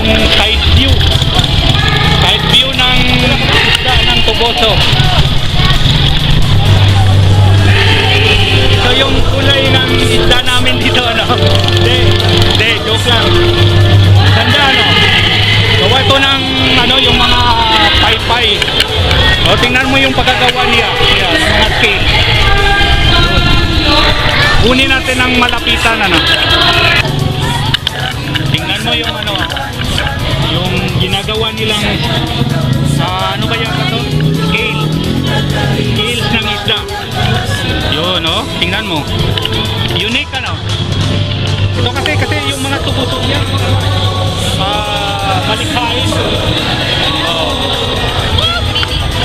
yung side view. Side view ng isda ng Toboso. Ito yung kulay ng isda namin dito, ano? Hindi, hindi, joke lang. Ganda, ano? Gawa ito ng, ano, yung mga paypay. O, tingnan mo yung pagkagawa niya. Yan, mga scale. Kunin natin ng malapitan, ano? Tingnan mo yung ano, yung ginagawa nilang, ano ba yan ito? Scale. Scales ng isda. Yun, no? Tingnan mo. Unique, ano? Ito kasi yung mga tubuso niya, malikhain. Oh.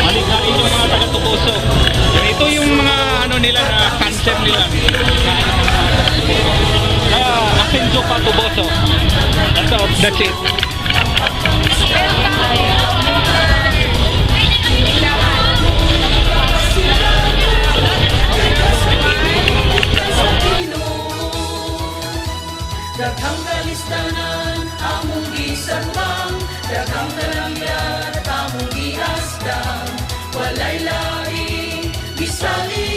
Malikhain yung mga taga-Toboso. Ito yung mga ano nila na concept nila. Kaya Asenjo pa Toboso. That's all. That's it. Daghang kalistanan among gisanbang, daghang kalangyat among giasdang, walay laing gisalig.